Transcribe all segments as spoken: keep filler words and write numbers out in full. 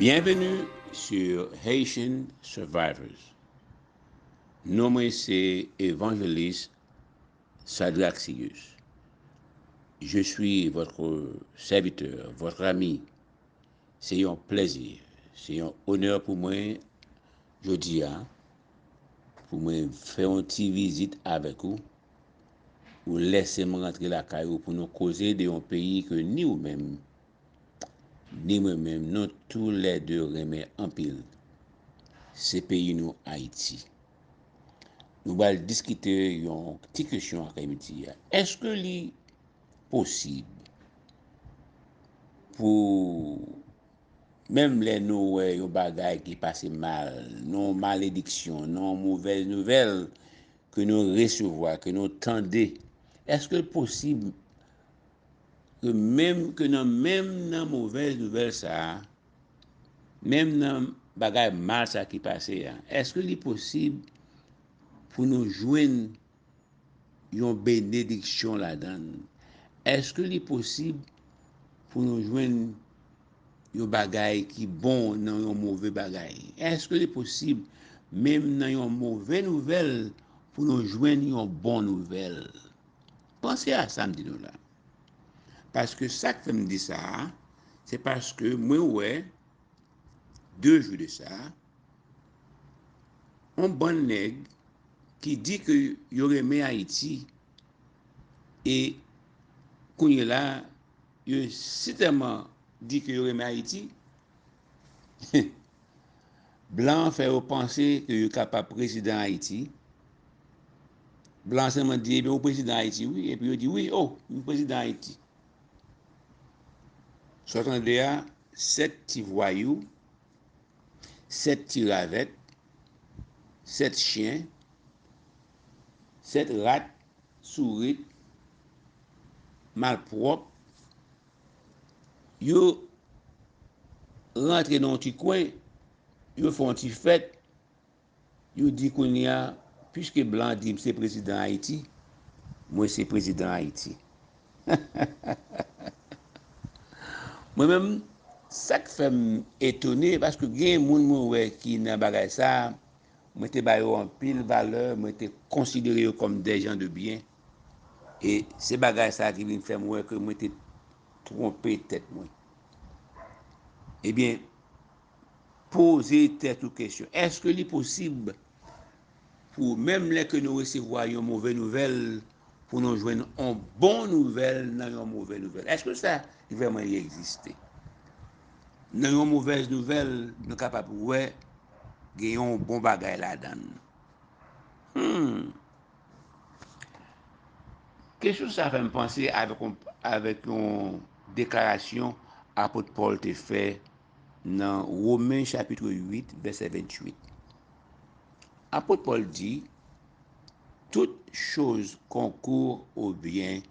Bienvenue sur Haitian Survivors. Non mwen se Evangelist Sadraxius. Je suis votre serviteur, votre ami. Se yon plèzi, se yon onè pou mwen jodi a pou mwen fè yon ti vizit avèk ou. Ou lèse m rantre lakay ou pou nou koze de yon peyi ke ni ou menm ni mwen menm, nou toulède renmen anpil. Se peyi nou, Ayiti. Nou pral diskite yon ti kesyon ak Ayiti a. Èske li posib pou, menm lè nou wè yon bagay ki pase mal, yon malediksyon, yon movèz nouvèl ke nou resevwa, ke nou tande, èske l posib ke menm, ke nan menm nan movèz nouvèl sa a, menm nan bagay mal sa ki pase a, èske li posib pou nou jwenn yon benediksyon ladan l? Èske li posib pou nou jwenn yon bagay ki bon nan yon move bagay? Èske li posib, menm nan yon move nouvèl, pou nou jwenn yon bon nouvèl? Panse a sa m di nou la. Paske sa k fè m di sa a, se paske mwen wè, de jou de sa, yon bann nèg ki di ke yo renmen Ayiti, e kounye la, yo sitèlman di ke yo renmen Ayiti, blan an fè yo panse ke yo kapab prezidan Ayiti. Blan an sèlman di, ebyen, ou prezidan Ayiti, wi. Epi yo di, wi, o, m prezidan Ayiti. Sa w tande a, sèt ti vwayou, sèt ti ravèt, sèt chen, sèt rat, sourit, malpwòp, yo rantre nan yon ti kwen, yo fè yon ti fèt, yo di kounye a, piske blan di m se prezidan Ayiti, mwen se prezidan Ayiti. Mwen menm, sa k fè m etone, paske gen moun mwen wè ki nan bagay sa a, mwen te ba yo anpil valè, mwen te konsidere yo kòm des gens de bien. E se bagay sa a ki vin fè m wè ke mwen te twonpe tèt mwen. Ebyen, poze tèt ou kesyon. Èske li posib pou, menm lè ke nou resevwa yon move nouvèl, pou nou jwenn yon bon nouvèl nan yon move nouvèl? Èske sa li vrèman li egziste? Nan yon movèz nouvèl, nou kapab wè gen yon bon bagay ladan l. Hmm. Kesyon sa fè m panse avèk yon, avèk yon deklarasyon apot Pòl te fè nan Women chapit uit, vèsè venntuit. Apot Pòl di, toutes choses concourent au bien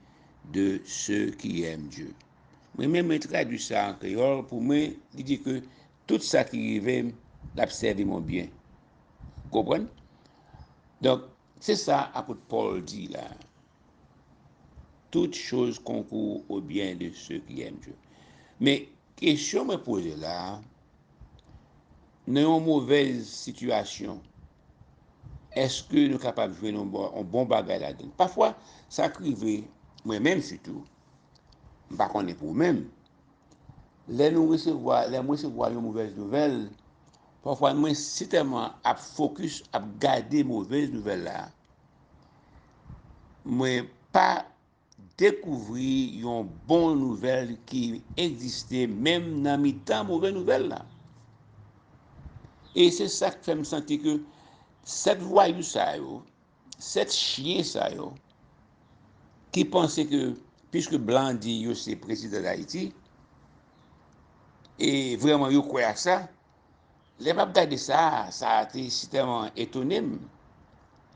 de ceux qui aiment Dieu. Mwen menm, mwen tradui sa an kreyòl, pou mwen, li di ke tout sa ki rive m, l ap sèvi m byen. Ou konprann? Donk, se sa apot Pòl di la. Toutes choses concourent au bien de ceux qui aiment Dieu. Men, kesyon mwen poze la a, nan yon movèz sitiyasyon, èske nou kapab jwenn yon bon, yon bon bagay ladan l? Pafwa, sa k rive, mwen menm sitou, m pa konnen pou ou menm, lè nou resevwa, lè m resevwa yon movèz nouvèl, pafwa mwen sitèlman ap fokis, ap gade movèz nouvèl la, mwen pa dekouvri yon bon nouvèl ki egziste menm nan mitan move nouvèl la. E se sa k fè m santi ke sèt vwayou sa yo, sèt chyen sa yo, ki panse ke, piske blan di yo se prezidan Dayiti, e vrèman yo kwè a sa, lè m ap gade sa, sa te sitèlman etone m.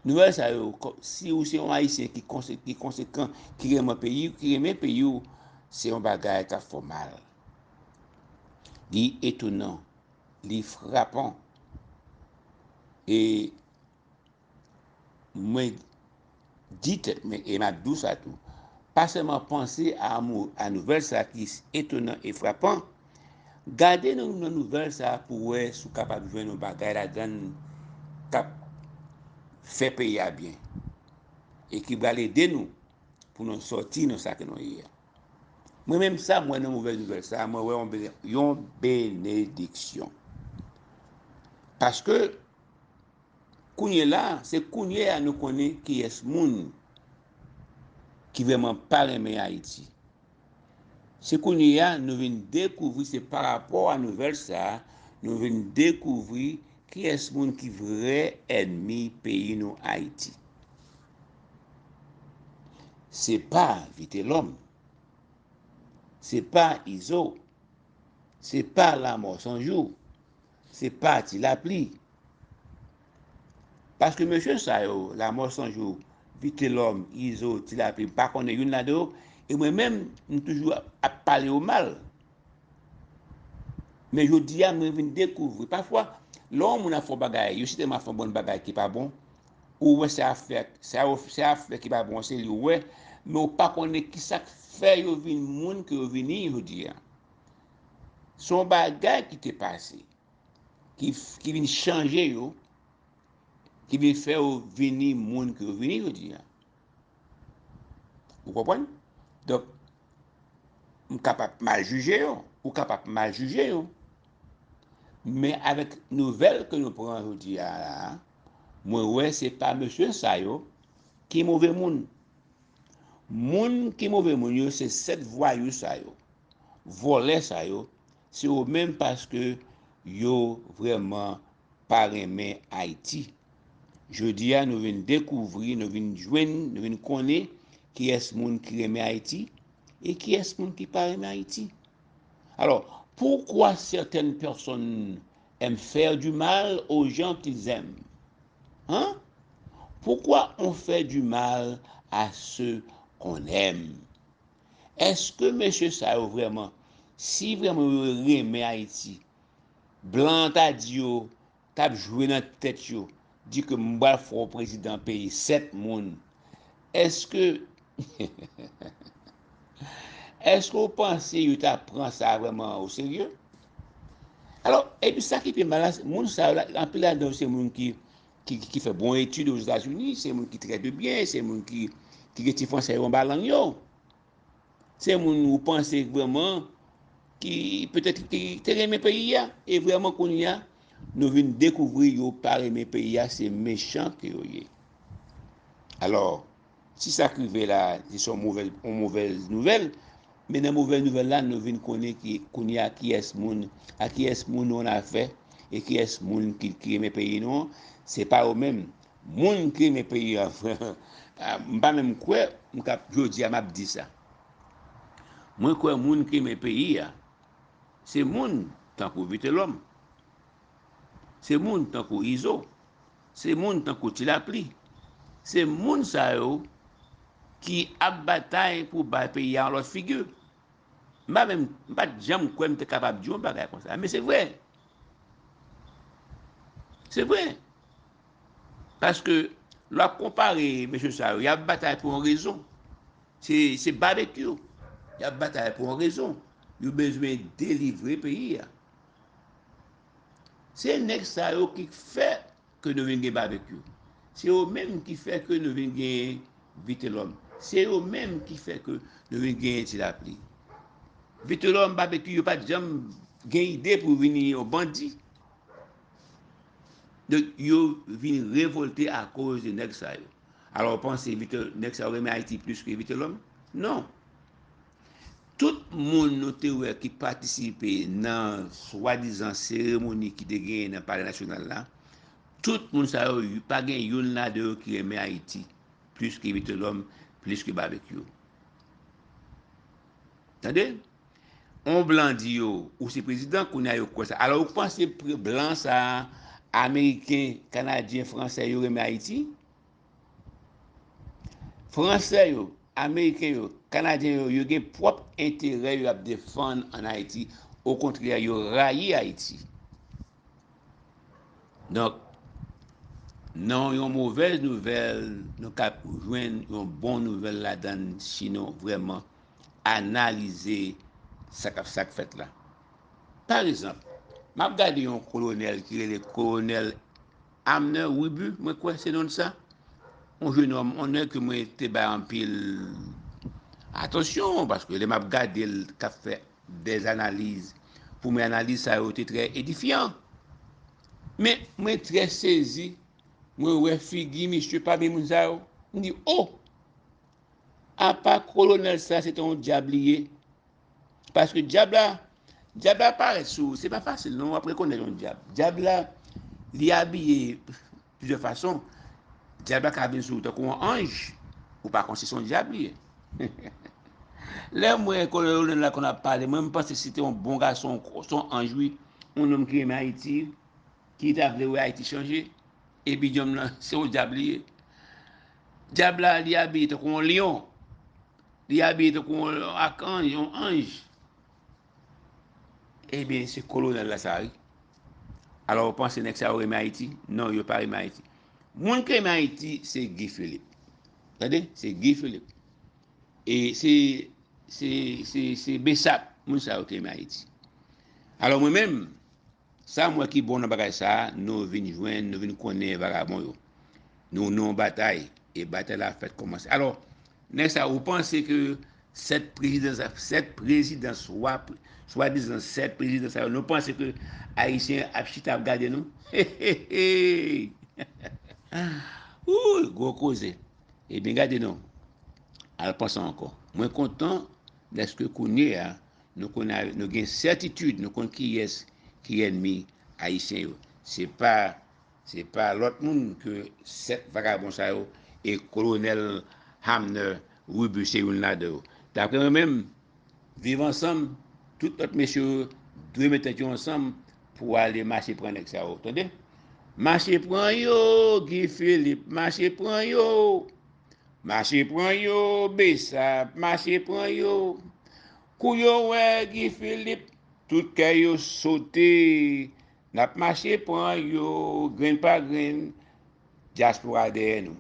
Nouvèl sa yo, kò-, si ou se yon Ayisyen ki konse-, ki konsekan, ki renmen peyi, ki renmen peyi w, se yon bagay k ap fè w mal. Li etonan, li frapan. E mwen di tèt mwen, e m ap di w sa tou, pa sèlman panse a mo-, a nouvèl sa ki etonan e frapan, Gade nan, nan nouvèl sa a pou wè si w kapab jwenn yon bagay ladan l k ap fè peyi a byen e ki pral ede nou pou nou sòti nan sa ke nou ye a. Mwen menm sa, mwen nan nouvèl nouvèl sa a, mwen wè yon bene-, yon benediksyon. Paske kounye la, se kounye a nou konnen kiyès moun ki vrèman pa renmen Ayiti. Se kounye a nou vin dekouvri, se pa rapò a nouvèl sa a, nou vin dekouvri kiyès moun ki vrè ènmi peyi nou Ayiti. Se pa Vitelòm. Se pa Izo. Se pa Lamò San Jou. Se pa Ti Lapli. Paske mesye sa yo, Lamò San Jou, Vitelòm, Izo, Ti Lapli, m pa konnen youn ladan yo, e mwen menm, m toujou ap, ap pale yo mal. Men jodi a, mwen vin dekouvri. Pafwa, lè yon moun ap fè yon bagay, yo sitèlman ap fè yon bann bagay ki pa bon, ou wè se afè, se a-, se afè ki pa bon, se li ou wè, men ou pa konnen ki sa k fè yo vin moun ke yo vin ye jodi a. Se yon bagay ki te pase, ki, ki vin chanje yo, ki vin fè yo vini moun ke yo vini jodi a. Ou konprann? Donk, m kapab mal jije yo, ou kapab mal jije yo. Men avèk nouvèl ke nou pran jodi a la, mwen wè se pa mesye sa yo ki move moun. Moun ki move moun yo, se sèt vwayou sa yo, vòlè sa yo, se yo menm paske yo vrèman pa renmen Ayiti. Jodi a, nou vin dekouvri, nou vin jwenn, nou vin konnen kiyès moun ki renmen Ayiti e kiyès moun ki pa renmen Ayiti. Alors, pourquoi certaines personnes aiment faire du mal aux gens qu'ils aiment? Hein? Pourquoi on fait du mal à ceux qu'on aime? Èske mesye sa yo vrèman, si vrèman yo renmen Ayiti, blan an ta di yo, t ap jwe nan tèt yo, di ke m pral fè w prezidan peyi sèt moun, èske, èske w panse yo ta pran sa vrèman o serye? Alò, epi sa ki pi mal la, moun sa yo la, anpil ladan yo se moun ki, ki, ki fè bon etid Ozetazini, se moun ki trè de byen, se moun ki, ki gen ti franse yo anba lang yo. Se moun ou panse vrèman ki petèt ki te renmen peyi a, e vrèman kounye a, nou vin dekouvri yo pa renmen peyi a, se mechan ke yo ye. Alò, si sa k rive la, se yon movèz, yon movèz nouvèl, men nan movèz nouvèl la, nou vin konnen ki, kounye a kiyès moun, a kiyès moun nou an afè, e kiyès moun ki, ki renmen peyi nou an, se pa yo menm. Moun ki renmen peyi a, m pa menm kwè, m ka, jodi a m ap di sa. Mwen kwè moun ki renmen peyi a, se moun tankou Vitelòm, se moun tankou Izo, se moun tankou Ti Lapli, se moun sa yo ki ap batay pou bay peyi a yon lòt figi. M pa menm, m pa t janm kwè m te kapab di yon bagay konsa, men se vre. Se vre. Paske, lè w ap konpare mesye sa yo, y ap batay pou yon rezon. Se, se babekyou. Y ap batay pou yon rezon. Yo bezwen delivre peyi a. Se nèg sa yo ki fè ke nou vin gen babekyou. Se yo menm ki fè ke nou vin gen Vitelòm. Se yo menm ki fè ke nou vin gen Ti Lapli. Vitelòm, babekyou, yo pa t janm gen ide pou vin yon bandi. Donk, yo vin revòlte akoz de nèg sa yo. Alò, w panse Vitelòm, nèg sa yo renmen Ayiti plis ke Vitelòm? Non. Tout moun nou te wè ki patisipe nan swadizan seremoni ki te genyen nan Palè Nasyonal la, tout moun sa yo, pa gen youn ladan yo ki renmen Ayiti plis ke Vitelòm, plis ke Babekyou. Tande? On blan di yo, ou se prezidan, kounye a yo kwè sa. Alò, ou panse pre-, blan sa a, Ameriken, Kanadyen, Fransè, yo renmen Ayiti? Fransè yo, Ameriken yo, Kanadyen yo, yo gen pwòp enterè yo ap defann ann Ayiti. Okontrè, yo rayi Ayiti. Donk, nan yon movèz nouvèl, nou ka jwenn yon bon nouvèl ladan l si nou vrèman analize sa k ap, sa k fèt la. Pa egzanp, m ap gade yon kolonèl ki rele Kolonèl Amner Wibu, mwen kwè se non l sa. Yon jenòm onè ke mwen te bay anpil atansyon, paske lè m ap gade l k ap fè dè analiz, pou mwen analiz sa yo te trè edifyan. Men mwen trè sezi, mwen wè figi misye pami moun sa yo. M di, o! Apa kolonèl sa se te yon dyab li ye? Paske dyab la, dyab la parèt sou ou, se pa fasil non, w ap rekonèt yon dyab. Dyab la, li abiye plizyè fason. Dyab la ka vin sou ou tankou yon anj, ou pa konn si se yon dyab li ye. Lè m wè kolonèl la konn ap pale, mwen m panse se te yon bon gason, se yon anj wi, yon nonm ki renmen Ayiti, ki ta vle wè Ayiti chanje. Epi dyòm nan, se yon dyab li ye. Dyab la, li abiye tankou yon lyon. Li abiye tankou yon akanj, yon anj. Ebyen, se kolonèl la sa, wi. Alò, ou panse nèg sa yo renmen Ayiti? Non, yo pa renmen Ayiti. Moun ki renmen Ayiti, se Guy Philippe. Tande? Se Guy Philippe. E se, se, se, se Bessap, moun sa yo ki renmen Ayiti. Alò, mwen menm, sa m wè ki bon nan bagay sa a, nou vin jwenn, nou vin konnen vagabon yo. Nou nan yon batay, e batay la fèk kòmanse. Alò, nèg sa, ou panse ke sèt prezidans, sèt prezidans, swa, swadizan sèt prezidans sa yo, nou panse ke Ayisyen ap chita ap gade nou? Hey, hey, hey! Ooh, gwo koze. Ebyen, gade non, al panse ankò. Mwen kontan dèske kounye a, nou konn, nou gen sètitid, nou konn kiyès ki ènmi Ayisyen yo. Se pa, se pa lòt moun ke sèt vagabon sa yo e kolonèl Amner Wibu se youn ladan yo. Daprè mwen menm, Viv Ansanm, tout lòt mesye yo dwe met tèt yo ansanm pou ale mache pran nèg sa yo, tande? Mache pran yo, Guy Philippe, mache pran yo! Mache pran yo, Bessap, mache pran yo! Kou yo wè Guy Philippe, tout kè yo sote. N ap mache pran yo, grenn pa grenn, dyaspora dèyè nou.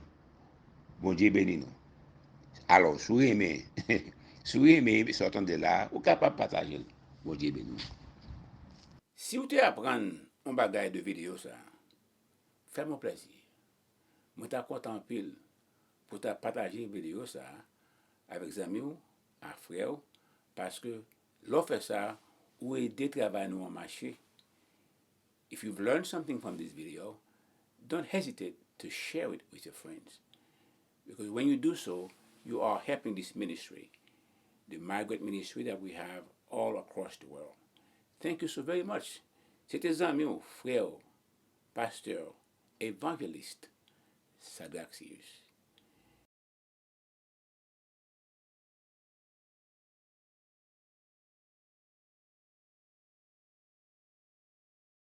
Bondye beni nou. Alò, si w renmen, si w renmen sa w tande la a, ou kapab pataje l. Bondye beni w. Si w te aprann yon bagay de videyo sa a, fè m yon plèzi. Mwen ta kontan anpil pou w ta pataje videyo sa a avèk zanmi w, a frè w, paske lè w fè sa, ou ede travay nou an mache. If you've learned something from this video, don't hesitate to share it with your friends. Because when you do so, you are helping this ministry, the migrant ministry that we have all across the world. Thank you so very much. Se te zanmi w, frè w, pastè w, evangelist Sadraxius.